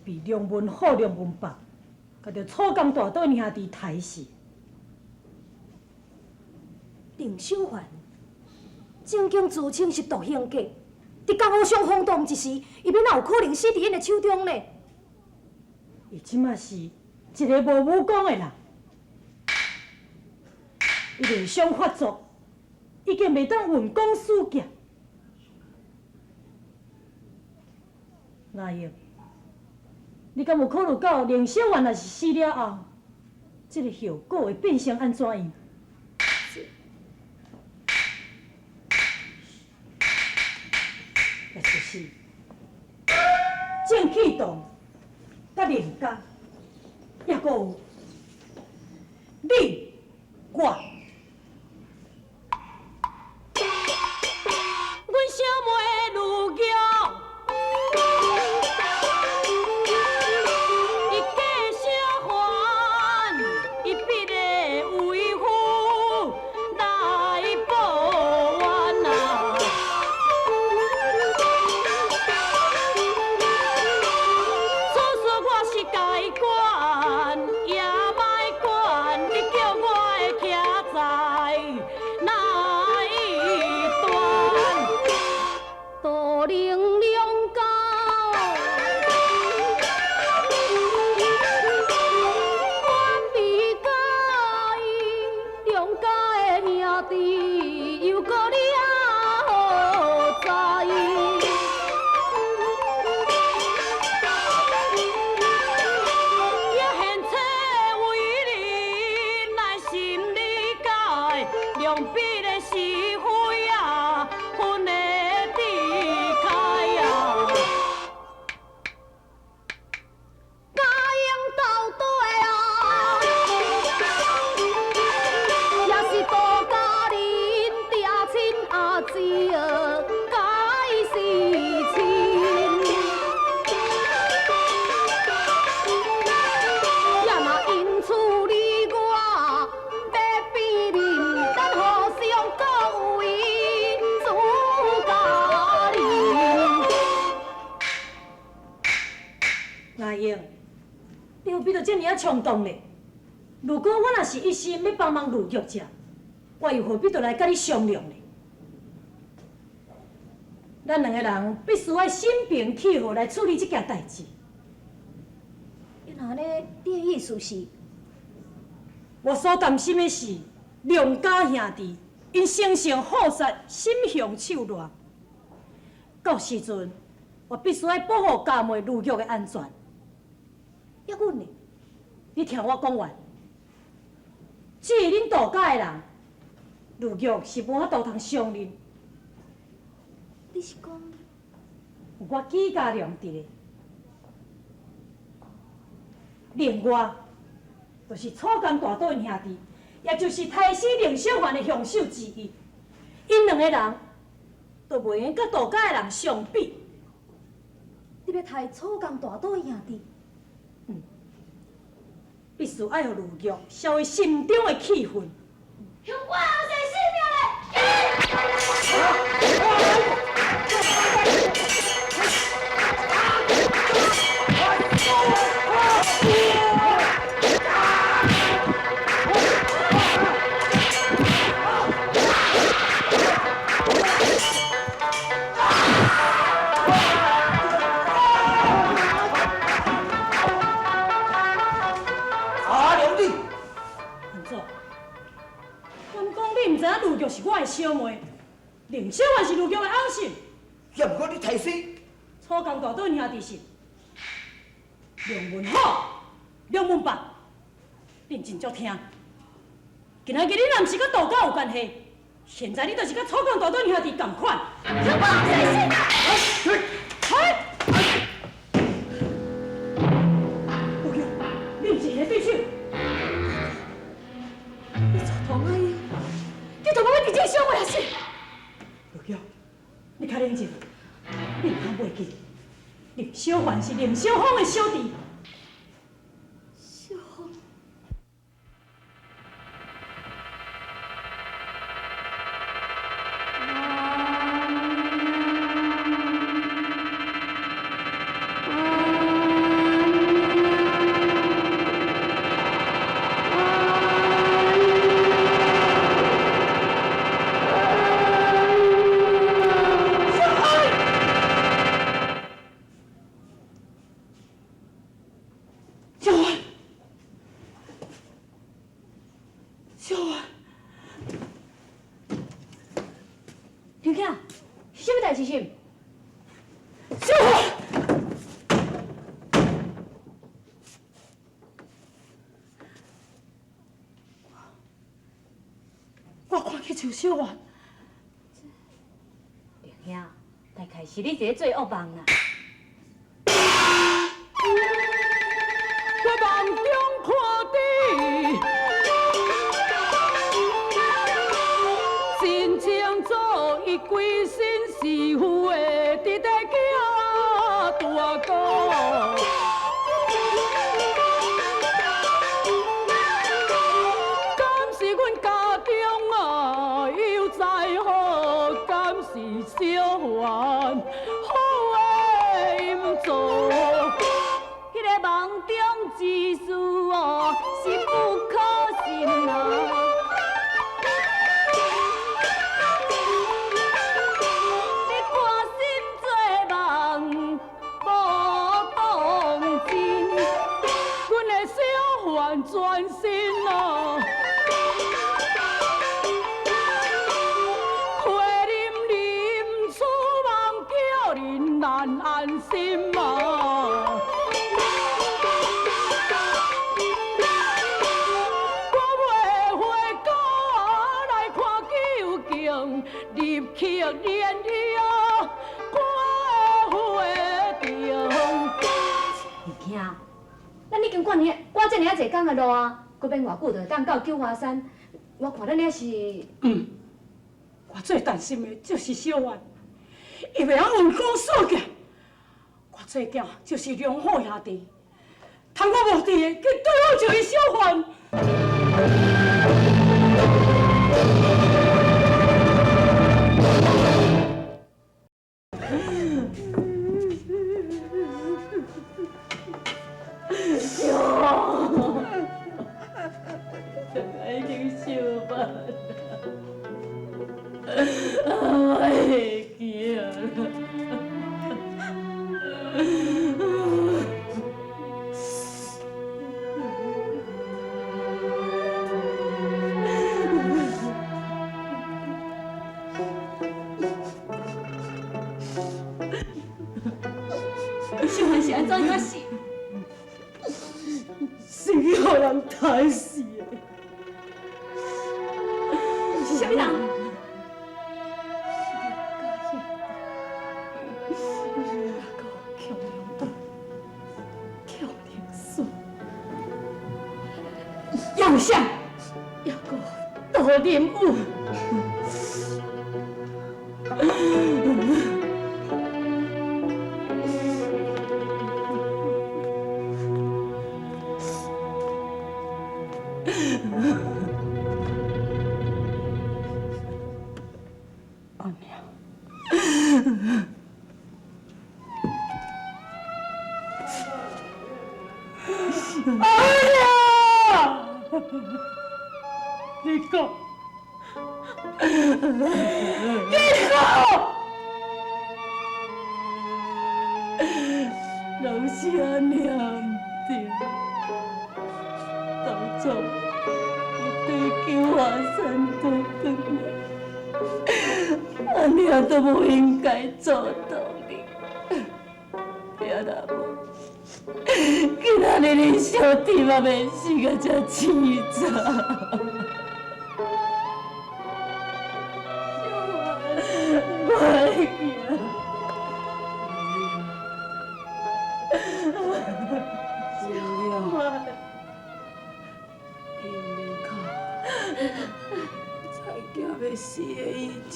被梁文虎、梁文伯，共著楚江大岛兄弟刣死。林小凡曾经自称是独行侠，伫江湖上轰动一时，伊欲哪有可能死伫𪜶的手中呢？伊這馬是一个無武功的人，伊內傷發作，已經袂當運功使劍。阿英，你敢有考慮到凌小雲若是死了後，這个後果會變成按怎樣？也就是正氣堂佮林家，抑閣有你我。阮小妹女玉，伊嫁小凡，伊必会為夫來報怨啊。此事我是該管，也莫管，你叫我的徛在哪一端？杜陵兩家，阮未介意兩家的兄弟又閣了在。也現冊為人來心理解，兩邊的是非啊，分會知開啊。家用斗底啊，也是杜家恁爹親阿姊該是親。也若因此你我欲變面，咱互相各為主家人。阿英，你何必著這爾仔衝動呢？如果我若是一心欲幫忙呂玉者，我又何必著來佮你商量呢？咱兩個人必須愛心平氣和來處理這件代誌。若按呢，你的意思是？我所擔心的是，梁家兄弟𪜶生性好殺，心雄手辣。到時陣，我必須愛保護家妹呂玉的安全。抑阮呢？你聽我講完。至於恁杜家的人，呂玉是無法度通相認。你是講？有我紀家良佇咧。另外，就是楚江大島𪜶兄弟，也就是刣死凌小凡的兇手之一，𪜶兩個人都袂用佮杜家的人相比。你欲刣楚江大島兄弟？嗯，必須愛予呂玉消伊心中的氣憤。向我後生性命咧！阿良你，安怎？敢講你毋知影呂玉是我的小妹，林小凡是呂玉的翁婿。也毋過你刣死楚江大島兄弟是梁文虎、梁文伯，恁真足聽。今仔日你若毋是佮杜家有關係，現在你就是佮楚江大島兄弟仝款。向我後生性命！呂玉，你毋是伊的對手。你做唐阿姨，你都無欲佇這小妹啊是？呂玉，你較冷靜，你毋通袂記，林小凡是林小峰的小弟。小峰。代誌是毋？小凡，我看去像小凡。梁兄，大概是你一个做惡夢啦。我夢中看你，真清楚，伊規身是富的，佇咧叫大哥。敢是阮家中啊有災禍，敢是小凡好的音做。彼个夢中之事哦，是不可信啊！你看心做夢無當真，阮的小凡全身啊，血淋淋出梦，叫人難安心啊！我袂回家來看究竟，入去連夜看會定。兄，咱已經趕爾趕這爾仔濟工的路啊，閣免偌久就會當到九華山。我看咱遐是…… 嗯，我最擔心的就是小凡，伊袂曉運功耍劍。我最驚就是龍虎兄弟，趁我無佇的去對付這個小凡。已經小凡啊，我會記啊。小凡是按怎樣死？是去予人刣死的。是啥物人？寇龙德、寇灵孙，有啥？抑阁杜林武。阿娘。阿娘，你講，你講，老是阿娘毋對，當初你對九華山倒轉來，阿娘都無應該做到你，聽若無？今仔日恁小弟嘛袂死甲這凄慘。我的囝，小凡，你毋免哭，在惊欲死的以前，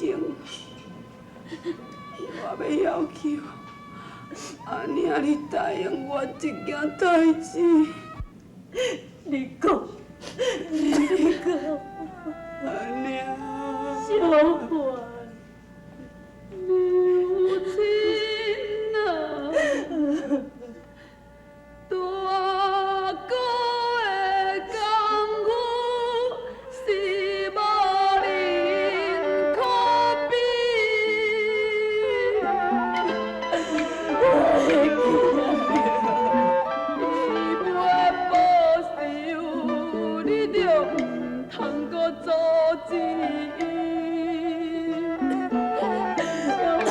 我欲要求阿娘，你答應我一件代誌。你講，你講，阿娘，小凡，你有親啊，大哥的功夫是無人可比。伊欲報仇，你就毋通閣阻止伊。小凡，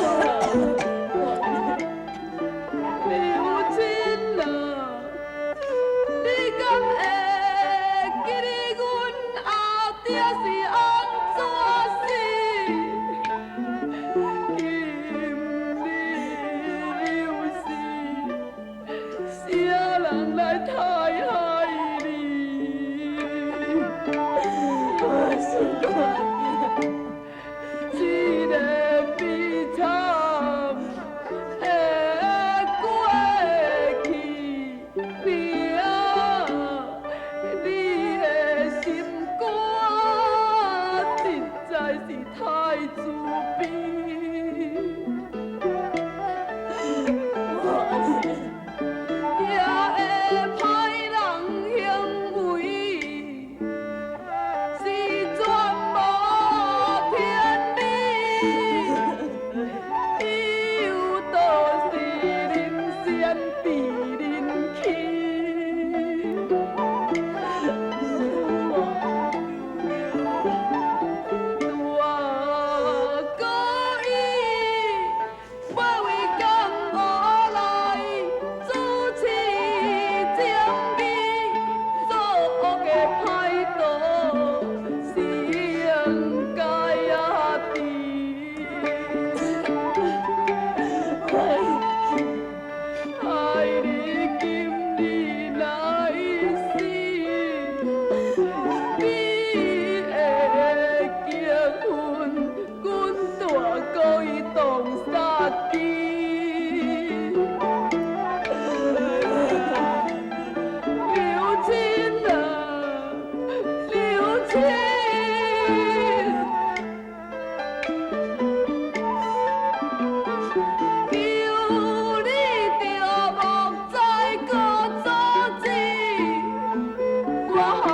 害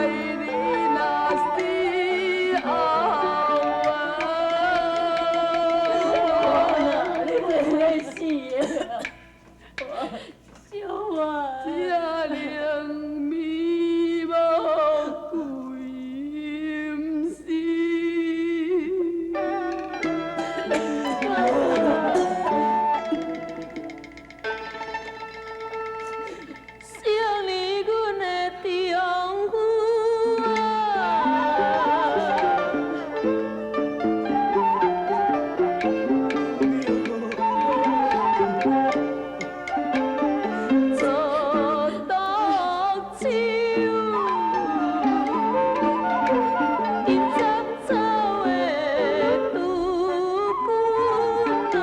你若死后啊，你袂会死的，小花。这冷美无归毋是。少年阮的丈夫啊，做毒手，金针草的拄骨啊，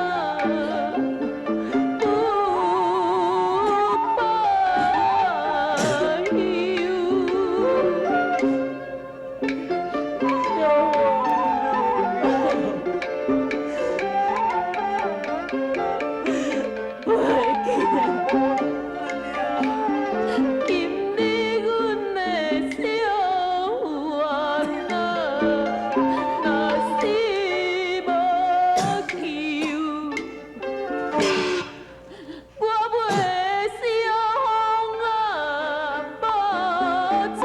不罢休。今日阮的小冤啊，若是无求，我袂伤啊，无出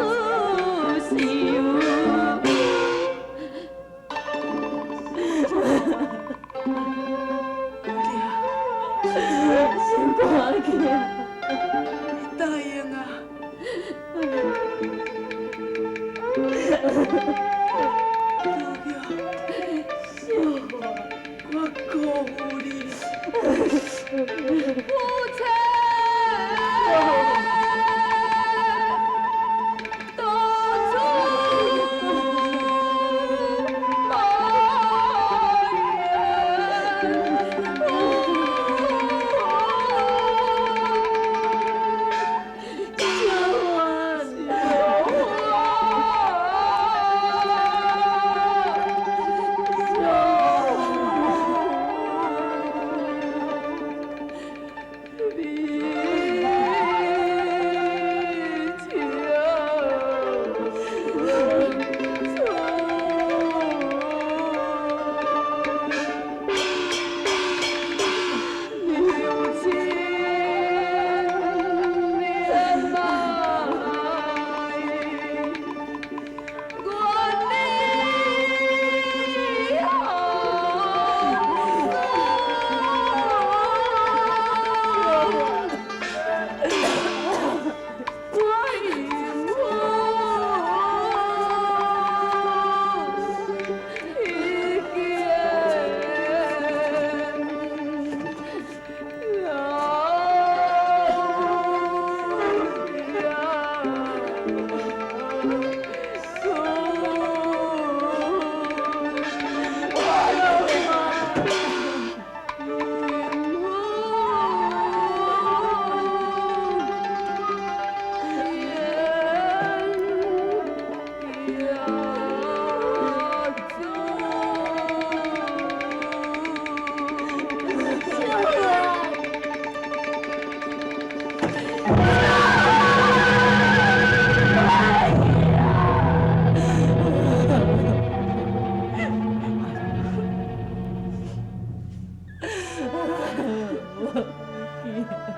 手。心肝去啊！你答应啊！女儿，我辜负你。夫妻到处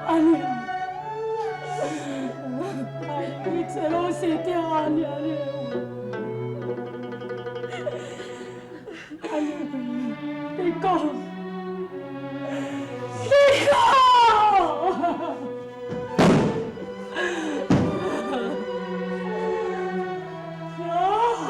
阿娘，阿娘，一切攏是对阿娘的话。阿娘，你讲，你讲。小花。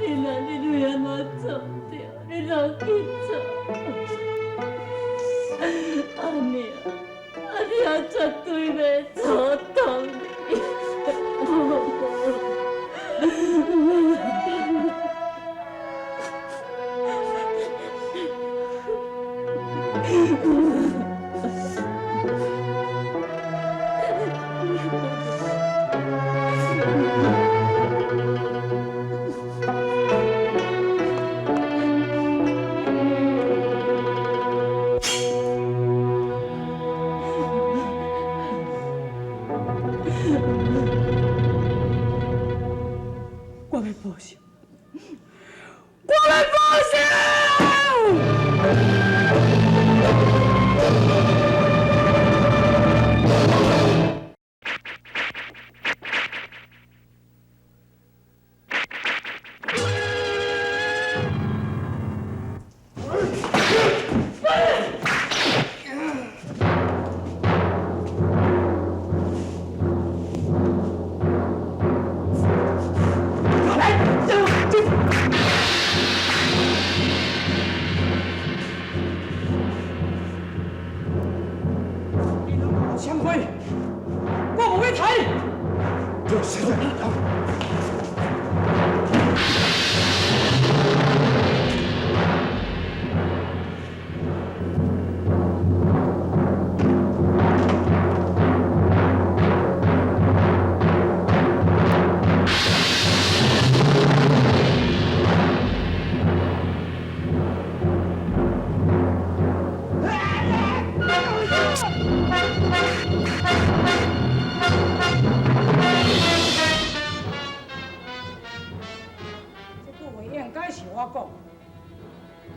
你若你对按怎做著？你若去做，阿娘，阿娘绝對袂阻擋你。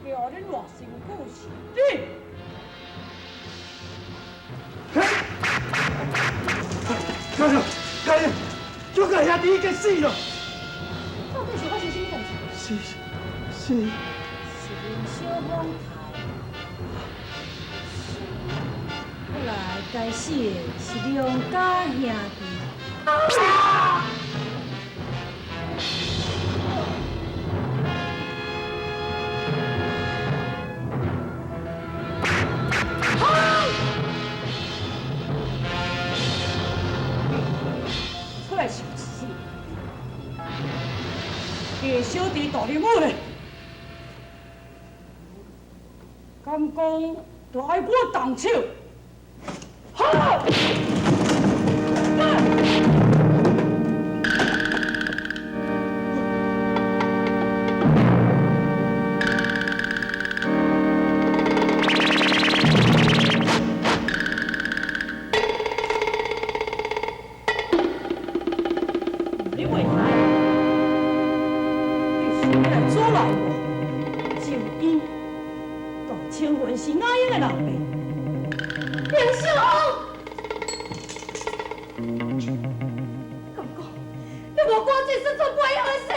叫恁偌身躯是你。哥哥，哥，诸葛兄弟已经死了。到底是发生啥物代志？是是。是恁小凤刣。后来该死的是梁家兄弟。出来受死！你的小弟大林武咧，敢讲就爱我动手？好！你袂害，你是欲来阻拦我？就伊大青云是阿英的老爸，林小凤，敢讲你无赶尽杀绝，袂会死？